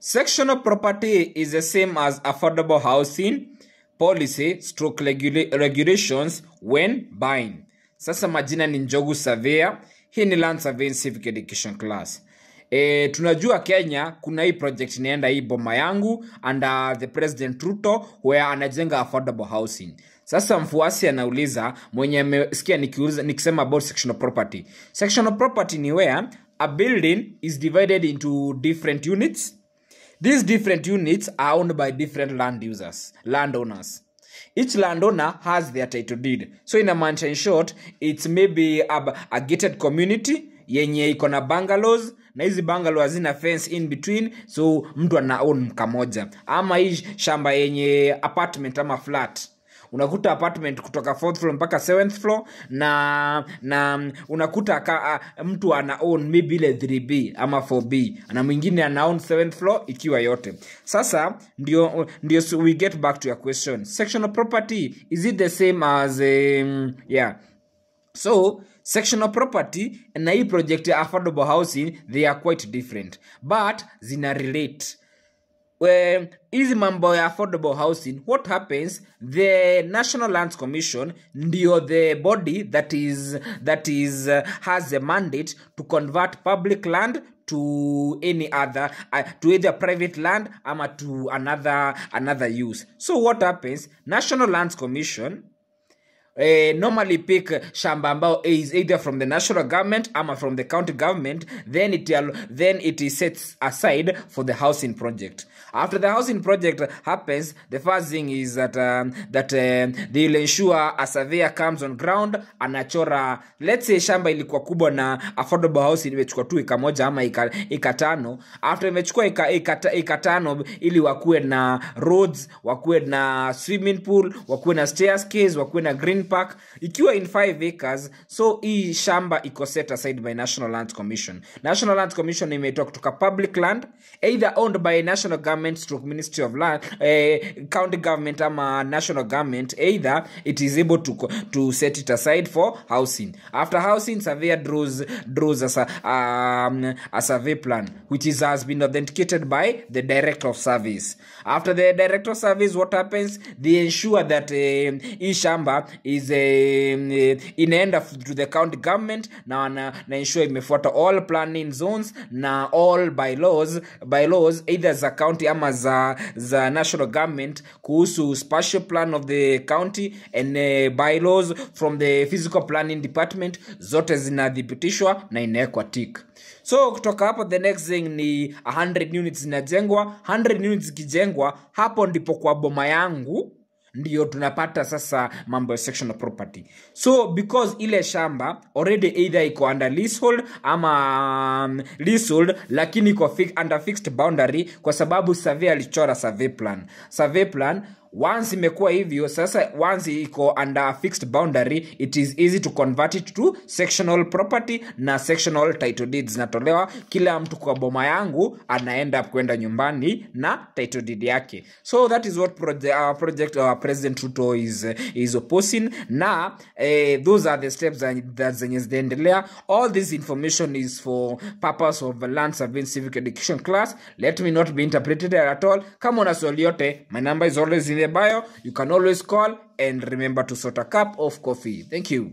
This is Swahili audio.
Sectional property is the same as affordable housing policy stroke regulations when buying. Sasa majina ni Njogu Surveyor. Hii ni Land Surveying Civic Education class. Tunajua Kenya kuna hii project inaenda, hii Boma Yangu, under the President Ruto, where anajenga affordable housing. Sasa mfuasi anauliza, mwenye amesikia nikiuliza nikisema about sectional property. Sectional property ni where a building is divided into different units. These different units are owned by different land users, landowners. Each landowner has their title deed. So inamaanisha, in short, it's maybe a gated community yenye iko na bungalows, na hizi bungalow hazina fence in between, so mtu ana own kamoja. Ama hii shamba yenye apartment ama flat, unakuta apartment kutoka fourth floor mpaka seventh floor, na unakuta mtu ana own maybe ile 3B ama 4B, na mwingine ana own seventh floor ikiwa yote. Sasa ndio so we get back to your question: sectional property, is it the same as yeah? So sectional property na hii project ya affordable housing, they are quite different, but zina relate. Hizi mambo ya affordable housing, what happens, the National Lands Commission ndio the body that is has the mandate to convert public land to any other to either private land ama to another use. So what happens, National Lands Commission normally pick shamba ambao is either from the national government ama from the county government, then it is set aside for the housing project. After the housing project happens, the first thing is that they will ensure a surveyor comes on ground, anachora. Let's say shamba ilikuwa kubwa na affordable housing imechukua tu eka 1 ama eka 5. After imechukua eka 5, ili wakuwe na roads, wakuwe na swimming pool, wakuwe na staircase, wakuwe na green park, ikiwa in 5 acres. So hii shamba iko set aside by National Lands Commission. National Lands Commission imetoa kutoka public land, either owned by national government stroke Ministry of Land, county government ama national government. Either it is able to set it aside for housing. After housing, surveyor draws a survey plan which is has been authenticated by the director of service. After the director of service, what happens, they ensure that hii shamba is inaenda to the county government na ensure imefuata all planning zones na all bylaws, either za county ama za national government, kuhusu spatial plan of the county and bylaws from the physical planning department. Zote zinathibitishwa na inawekwa tick. So kutoka hapo, the next thing ni 100 units zinajengwa. 100 units zikijengwa, hapo ndipo kwa Boma Yangu ndio tunapata sasa mambo ya sectional property. So because ile shamba already either iko under leasehold ama leasehold, lakini iko under fixed boundary, kwa sababu survey alichora survey plan. Survey plan once imekuwa hivyo, sasa once iko under a fixed boundary, it is easy to convert it to sectional property, na sectional title deeds zinatolewa. Kila mtu kwa Boma Yangu anaenda kwenda nyumbani na title deed yake. So that is what our project our President Ruto is opposing, na those are the steps that zenye zinaendelea. All this information is for purpose of land surveying civic education class. Let me not be interpreted at all. Kama una swali yote, my number is always in the bio. You can always call, and remember to sort a cup of coffee. Thank you.